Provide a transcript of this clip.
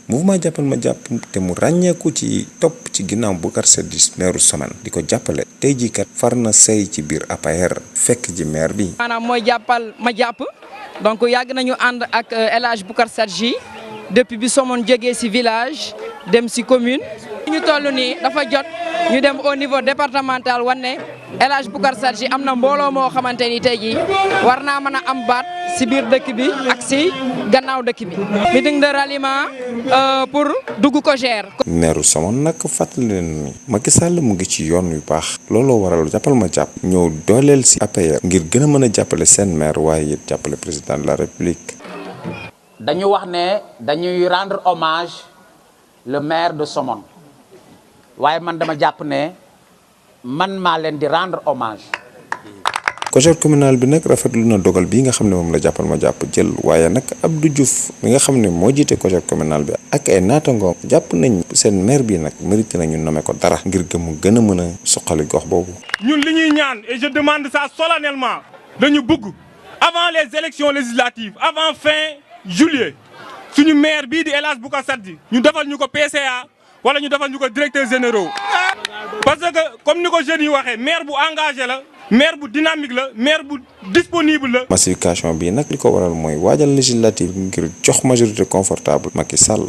mouvement jàppal ma jàpp te mu ràññeeku ci topp ci ginnaaw Boucar Sadji maire Somone di ko jàppale tey jii kat far na say ci biir APR fekk ji maire bi. maanaam mooy jàppal ma jàpp donc yàgg nañu ànd ak El Hadj Boucar Sadji depuis bi Somone jógee ci village dem ci commune. ñu toll nii dafa jot ñu dem au niveau départemental wane El Hadj Boucar Sadji am na mbooloo moo xamante ni tey jii war naa mën a am baat ci biir dëkk bi ak ci gannaaw dëkk bi. meeting de ralliement pour dugg ko gère. maire Somone nag fàttali leen ni Macky Sall mu ngi ci yoon yu baax looloo waral jàppal ma jàpp ñëw dooleel ci APR ngir gën a mën a jàppale seen maire waaye it jàppale président de la république. dañu wax ne dañuy rendre hommage le maire de Somone waaye man dama jàpp ne man maa leen di rendre hommage. conseil communal bi nag rafetlu na dogal bii nga xam ne moom la jàppal ma jàpp jël waaye nag Abdou Diouf mi nga xam ne moo jiite conseil communal bi ak ay naatangoom jàpp nañ seen maire bi nag mérité nañu nommé ko dara ngir mu gën a mën a suqali gox boobu. ñun li ñuy ñaan et je demande ça solennellement dañu bëgg avant les élections législatives avant fin juillet suñu maire bii di El Hadj Boucar Sadji ñu defal ñu ko PCA wala ñu defal ñu ko directeur généraux parce que comme ni ko jeunes yi waxee maire bu engagé la maire bu dynamique la maire bu disponible la. massification bi nag li ko waral mooy waajal législative ngir jox majorité confortable Macky Sall.